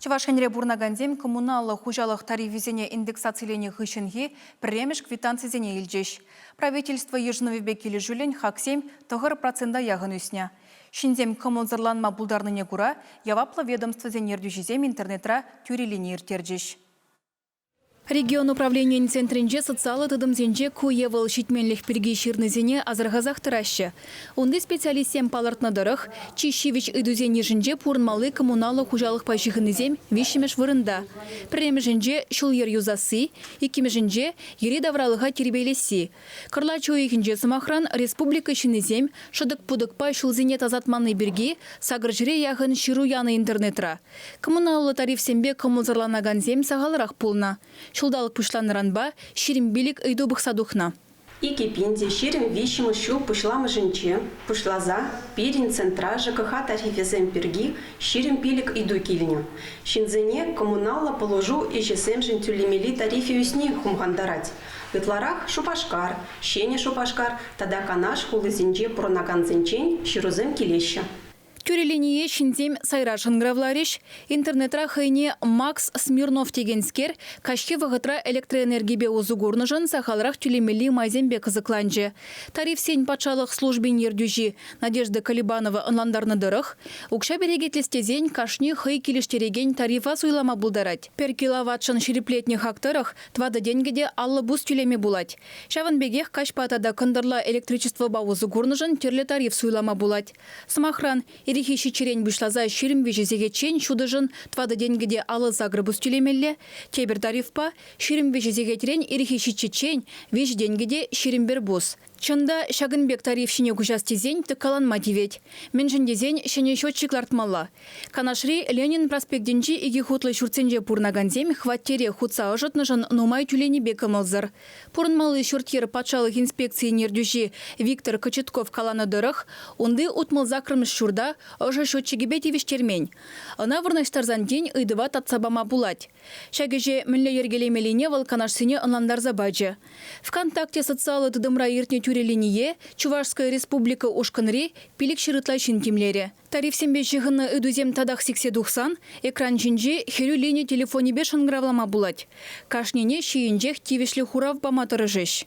Чӑваш Енре пурӑнакансем коммуналлӑ хуҫалӑх тарифӗсене индексациленӗ хыҫҫӑнхи пӗрремӗш квитанцисене илчӗҫ. Правительство йышӑнӑвӗпе килӗшӳллӗн хаксем 9 процента яхӑн ӳснӗ. Ҫынсем кӑмӑлсӑрланма пултарнине кура яваплӑ ведомствӑсен ертӳҫисем интернетра тӳрӗ лини ирттерчӗҫ. Регион управленийӗн центрӗнче социаллӑ тытӑмсенче ку е вӑл ҫитменлӗх пирки ҫырнисене асӑрхасах тӑраҫҫӗ. Унти специалистсем палӑртнӑ тӑрӑх, чи ҫивӗч ыйтусен йышӗнче пурӑнмалли коммуналлӑ хуҫалӑхпа ҫыхӑннисем виҫҫӗмӗш вырӑнта. Пӗрремӗшӗнче, ҫул-йӗр юсасси, иккӗмӗшӗнче, йӗри-тавралӑха тирпейлесси. Кӑрлач уйӑхӗнче, сӑмахран, республика ҫыннисем шӑтӑк-путӑкпа ҫулсене тасатманни пирки сакӑр ҫӗре яхӑн ҫыру янӑ интернетра. Коммуналлӑ тарифсемпе кӑмӑлсӑрланакансем сахалрах пулнӑ. Ҫулталӑк пуҫланнӑранпа 25 ыйту пӑхса тухнӑ. 2023 ҫул пуҫламӑшӗнче пуҫласа пирӗн центра ЖКХ тарифӗсем пирки 25 ыйту килнӗ. Ҫынсене коммуналлӑ пулӑшу ӗҫӗсемшӗн тӳлемелли тарифӗ ӳсни хумхантарать. Ытларах Шупашкар, Ҫӗнӗ Шупашкар тата Канаш хулисенче пурӑнакансенчен ҫырусем килеҫҫӗ. Тӳрӗ линие ҫынсем сайра шӑнкӑравларӗҫ. Интернетра хӑйне Макс Смирнов текенскер каҫхи вӑхӑтра электроэнергипе усӑ курнӑшӑн сахалрах тӳлемелли майсемпе кӑсӑкланчӗ. Тарифсен патшалӑх службин ертӳҫи Надежда Колебанова ӑнлантарнӑ тӑрӑх, укҫа перекетлес тесен кашни хӑй килӗштерекен тарифа суйлама пултарать. Пӗр киловатшӑн ҫирӗплетнӗ хак тӑрӑх тӑватӑ тенкӗ те 50 пус тӳлеме пулать. Ҫавӑн пекех каҫпа тата кӑнтӑрла электричествӑпа усӑ курнӑшӑн тӗрлӗ тариф суйлама пулать. Сӑмахран, ирхи ҫиччӗрен пуҫласа 23 сехетчен ҫутӑшӑн тӑватӑ тенкӗ те 58 пус тӳлемелле, тепӗр тарифпа 23 сехетрен ирхи ҫиччӗччен виҫӗ тенкӗ те 21 пус. Чӑн та, ҫакӑн пек тариф ҫине куҫас тесен тӑккаланма тивет. Мӗншӗн тесен ҫӗнӗ счетчик лартмалла. Канашри Ленин проспектӗнчи икӗ хутлӑ ҫуртсенче пурӑнакансем хваттере хутса ӑшӑтнӑшӑн нумай тӳленипе кӑмӑлсӑр. Пурӑнмалли ҫурт-йӗр патшалӑх инспекцийӗн ертӳҫи Виктор Кочетков каланӑ тӑрӑх, унти 68-мӗш ҫурта ӑшӑ счетчикӗпе тивӗҫтермен. Ӑна вырнаҫтарсан тин ыйтӑва татса пама пулать. Ҫак ӗҫе мӗнле йӗркелемеллине вӑл канашсене ӑнлантарса пачӗ. ВКонтакте социаллӑ тытӑмра иртнӗ тӳрӗ линие Чувашская республика ушкӑнри 500 ытла ҫын тимлерӗ. Тарифсемпе ҫыхӑннӑ ыйтусем татах сиксе тухсан экран ҫинчи хӗрӳ лини телефонӗпе шӑнкӑравлама пулать. Кашнине ҫийӗнчех тивӗҫлӗ хурав пама тӑрӑшӗҫ.